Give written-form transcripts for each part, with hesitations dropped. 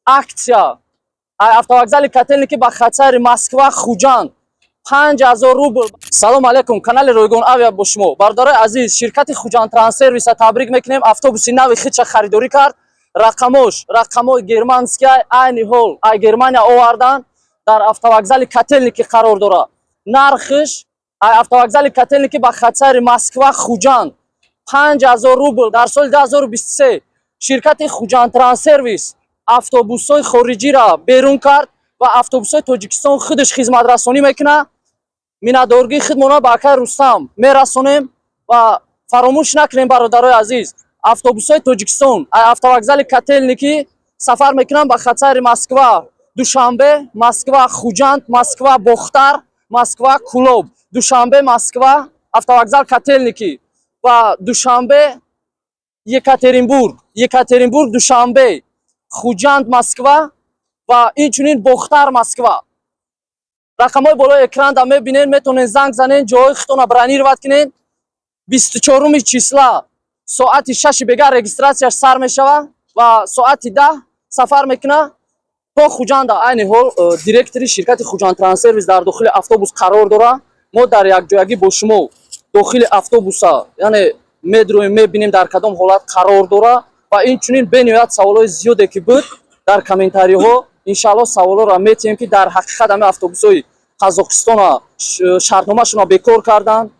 Акция: автовокзали Котельники ба хатсайри Москва, Хуҷанд 5000 рубл. Салом алейкум, канали Ройгон Авиа бо шумо. Бародарои азиз, ширкати Хуҷанд Транссервиса табрик мекунем, автобуси нави худша харидорӣ кард. Рақамош рақамои германския, айни ҳол ай Германия овардан, дар автовокзали Котельники қарор дорад. Нархиш ай автовокзали Котельники ба хатсайри Москва, Хуҷанд 5000 рубл. Дар соли 2023 ширкати Хуҷанд Транссервис автобусҳои хориҷиро берун кард ва автобусҳои Тоҷикистон худаш хизматрасонӣ мекунад. Миннатдоргии худмона ба акай Рустам мерасонем ва фаромӯш накунем, бародарои азиз, автобусҳои Тоҷикистон ай автовокзали Котельники сафар мекунанд ба хатсайри Москва, Душанбе, Москва, Хуҷанд, Москва, Бохтар, Москва, Кулоб, Душанбе, Москва, автовокзал Котельники ва Душанбе, Екатеринбург, Екатеринбург, Душанбе, Хуҷанд, Москва ва инчунин Бохтар, Москва. Рақамҳои болои экранда мебинед, метавонед занг занед, ҷоҳои худтона бронировать кунед. 24-уми числа соати 6-и бега регистрацияш сар мешавад ва соати 10 сафар мекунад то Хуҷанда. Айни ҳол директори ширкати Хуҷанд Транссервис дар дохили автобус қарор дорад. Мо дар якҷоягӣ бо шумо дохили автобуса, яъне, медроем, мебинем, дар кадом ҳолат қарор дорад ва инчунин бениҳоят саволҳои зиёде ки буд дар комментариҳо, иншаалло, саволҳоро метиҳем, ки дар ҳақиқат ҳамин автобусҳои Қазоқистона шартномашонро бекор карданд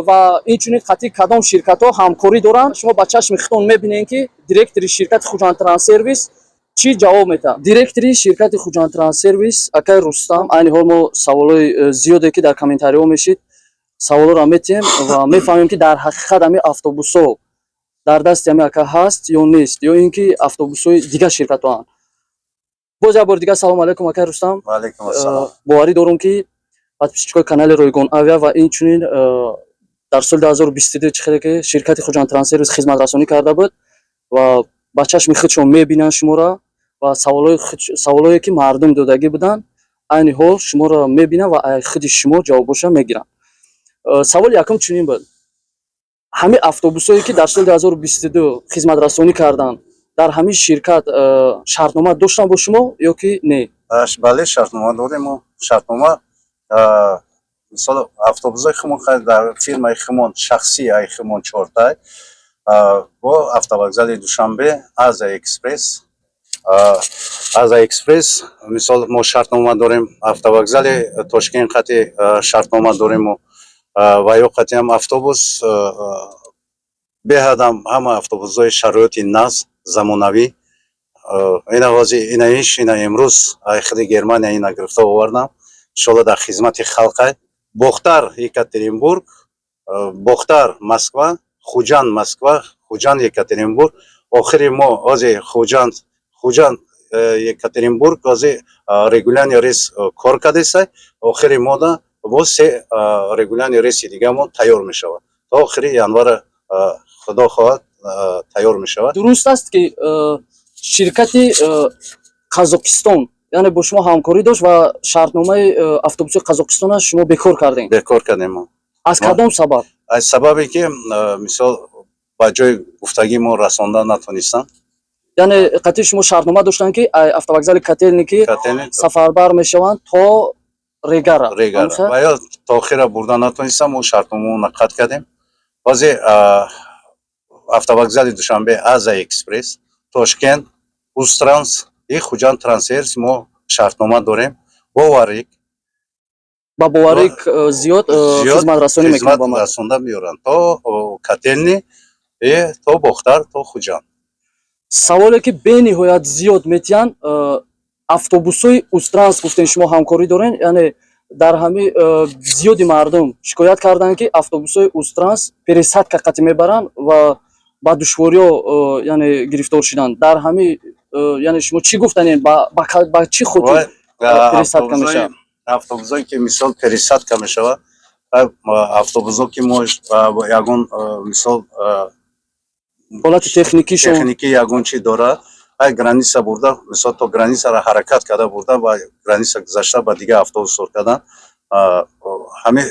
ва инчунин қатъи кадом ширкатҳо ҳамкорӣ доранд. Шумо ба чашми худтон мебинед, ки директори ширкати Хуҷанд Транссервис чӣ ҷавоб медиҳад. Директори ширкати Хуҷанд Транссервис акай Рустам, айни ҳол мо саволҳои зиёде ки дар комментариҳо мешид, саволҳоро метиҳем ва мефаҳмем, ки дар ҳақиқат ҳамин автобусҳо дар дасти ҳамин ака ҳаст ё нест, ё ин ки автобусҳои дигар ширкатҳоанд. Боз як бори дигар салом алейкум, акай Рустам. Ваалейкум ассалом. Боварӣ дорум, ки подписчикои канали Ройгон Авиа ва инчунин дар соли 2022 чӣ хеле ки ширкати Хуҷанд Транссервис хизматрасонӣ карда буд ва ба чашми худшон мебинанд шуморо ва саволҳое ки мардум додагӣ буданд, айни ҳол шуморо мебинанд ва ай худи шумо ҷавобоша мегиранд. Саволи якум чунин буд: ҳамин автобусҳое ки дар соли 2022 хизматрасонӣ карданд, дар ҳамин ширкат шартнома доштанд бо шумо ё ки не? Бале, шартнома дорем мо. Шартнома, мисол, автобусҳои хумон дар фирмаи хумон, шахсӣ ай хумон чортай бо автовокзали Душанбе, Азия Экспресс, Азия Экспресс, мисол, мо шартнома дорем, автовокзали Тошкент қати шартнома дорем мо ва ё қатиам автобус беҳадам ҳама автобусҳои шароити нағз, замонавӣ. Ина ҳози, ина иш, ина имрӯз ай худи Германия ина гирифта овардам, иншолло, дар хизмати халқай. Бохтар, Екатеринбург, Бохтар, Москва, Хуҷанд, Москва, Хуҷанд, Екатеринбург. Охири мо ҳози Хуҷанд, Екатеринбург ҳози регулярный рейс кор кардесай. Охири мода боз се регулярный рейси дигамон тайёр мешавад, то охири январа, худо хоҳад, тайёр мешавад. Дуруст аст, ки ширкати Қазоқистон, яъне, бо шумо ҳамкорӣ дошт ва шартномаи автобусҳои Қазоқистона шумо бекор кардем? Бекор кардем мо. Аз кадом сабаб? Аз сабабе ки, мисол, ба ҷои гуфтагӣ мо расонда натонистанд. Яъне қатъи шумо шартнома доштанд, ки автовокзали Котельники Котельник сафарбар мешаванд то Регара. Регара. Ва ё то охира бурда натонистам, мо шартномаро қатъ кардем. Ҳозир автовокзали Душанбе Азия Экспресс, Тошкент Узтранс и Хуҷанд Транссервис мо шартнома дорем. Боварик. Ба боварик зиёд зиёд хизматрасонӣ мекунад хизмат ба мардум. Расонда меоранд то Котельни, то Бохтар, то Хуҷанд. Саволе ки бениҳоят зиёд метиҳанд: автобусҳои Узтранс, гуфтем, шумо ҳамкорӣ дорен, яъне дар ҳами зиёди мардум шикоят карданд, ки автобусҳои Узтранс пересадка қатъи мебаранд ва ба душвориҳо яъне гирифтор шуданд. Дар ҳами яъне шумо чӣ гуфтанед, ба чӣ хотир Вай, пересадка автобусҳои мешавад? Автобусҳое ки, мисол, пересадка мешавад, автобусҳо ки мо ягон, мисол, ҳолати техникишон техникӣ ягон чи дорад, ай граница бурда, мисол, то границаро ҳаракат карда бурда, ба граница гузашта, ба дигар автобус сор кардан, ҳамин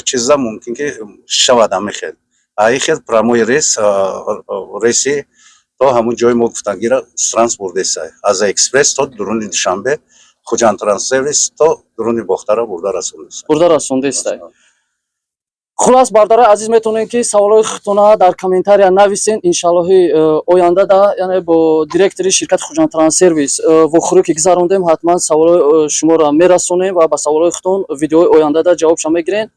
чиза мумкин ки шавад. Ҳамин хел, ай хел прямой рейс, рейси То ҳамун ҷои мо гуфтагира транс бурдесай. Аз экспресс то дуруни Душанбе Хуҷанд Транссервис то дуруни Бохтара бурда расондесай. Бурда расондестай. Хулас, бародарои азиз, метавонед, ки саволҳои худтона дар комментария нависен. Иншаллоҳи, оянда да, яъне бо директори ширкати Хуҷанд Транссервис вохӯрӣ ки гузарондем, ҳатман саволҳои шуморо мерасонем ва ба саволҳои худтон видеои оянда да ҷавобша мегирем.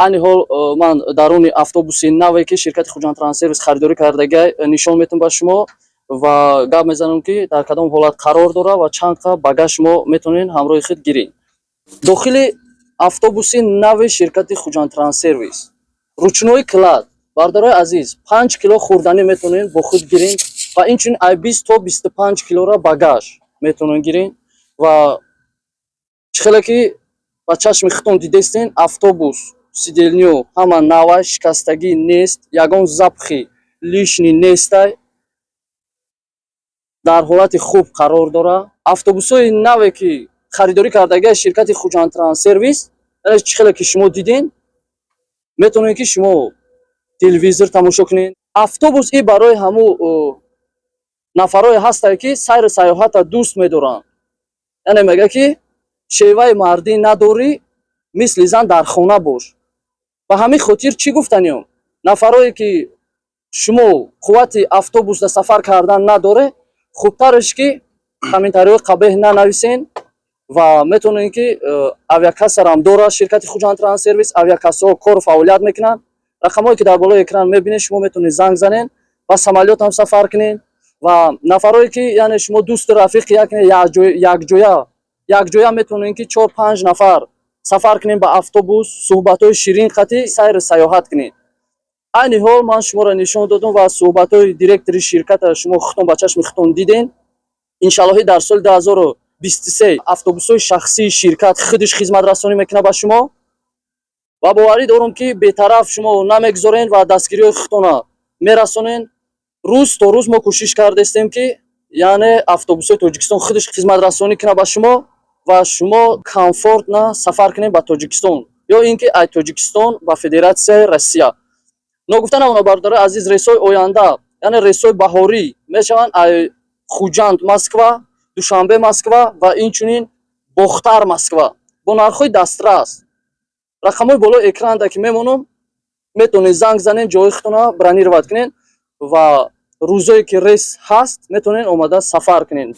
Айни ҳол ман даруни автобуси наве, ки ширкати Хуҷанд Транссервис харидорӣ кардагиай, нишон метавам ба шумо ва гап мезанам, ки дар кадом ҳолат қарор дорад ва чанд қа багаж шумо метавонед ҳамроҳи худ гиред. Дохили автобуси нави ширкати Хуҷанд Транссервис ручной кладь. Бародарои азиз, 5 кило хӯрданӣ метавонед бо худ гиред ва инчунин ай 20 то 25 килора багаж метавонед гиред. Ва чӣ хеле ки ба чашми худтон дидестен, автобус сиденьё ҳама навай, шикастагӣ нест, ягон запахи лишний нестай, дар ҳолати хуб қарор дорад. Автобусҳои наве, ки харидорӣ кардагиаш ширкати Хуҷанд Транссервис, яъне чӣ хеле ки шумо диден, метавонед, ки шумо телевизор тамошо кунед. Автобус и барои ҳамун нафарое ҳастае, ки сайру сайёҳата дӯст медоранд. Яъне мегӯяд, ки шеваи мардӣ надорӣ, мисли зан дар хона бош. Ба ҳамин хотир чӣ гуфтаниём: нафарое, ки шумо қуввати автобусда сафар кардан надоре, хубтараш, ки комментариҳои қабеҳ нанависен. Ва метавонед, ки авиакассарам дорад ширкати Хуҷанд Транссервис, авиакассаҳо кору фаъолият мекунанд. Рақамҳое, ки дар болои экран мебинед, шумо метавонед занг занед ва самолётам сафар кунед. Ва нафарое, ки яъне шумо дӯсту рафиқи якҷоя метавонед, ки чор панҷ нафар сафар кунед ба автобус, суҳбатҳои ширин қатӣ сайру сайёҳат кунед. Айни ҳол ман шуморо нишон додам ва суҳбатҳои директори ширката шумо худтон ба чашми худтон диден. Иншаллоҳи, дар соли 2023 автобусҳои шахсии ширкат худиш хизматрасонӣ мекунад ба шумо ва боварӣ дорам, ки бетараф шумо намегузорен ва дастгириҳои худтона мерасонен. Рӯз то рӯз мо кӯшиш кардестем, ки яъне автобусҳои Тоҷикистон худиш хизматрасонӣ кунад ба шумо ва шумо комфортно сафар кунед ба Тоҷикистон ё ин ки аз Тоҷикистон ба Федератсияи Россия. Ногуфта намонад, бародарои азиз, рейсҳои оянда, яъне рейсҳои баҳорӣ мешаванд ай Хуҷанд Москва, Душанбе Москва ва инчунин Бохтар Москва бо нархҳои дастрас. Рақамҳои болои экранда, ки мемонам, метавонед занг занед, ҷои худтона бронировать кунед ва рӯзое, ки рейс ҳаст, метавонед омада сафар кунед.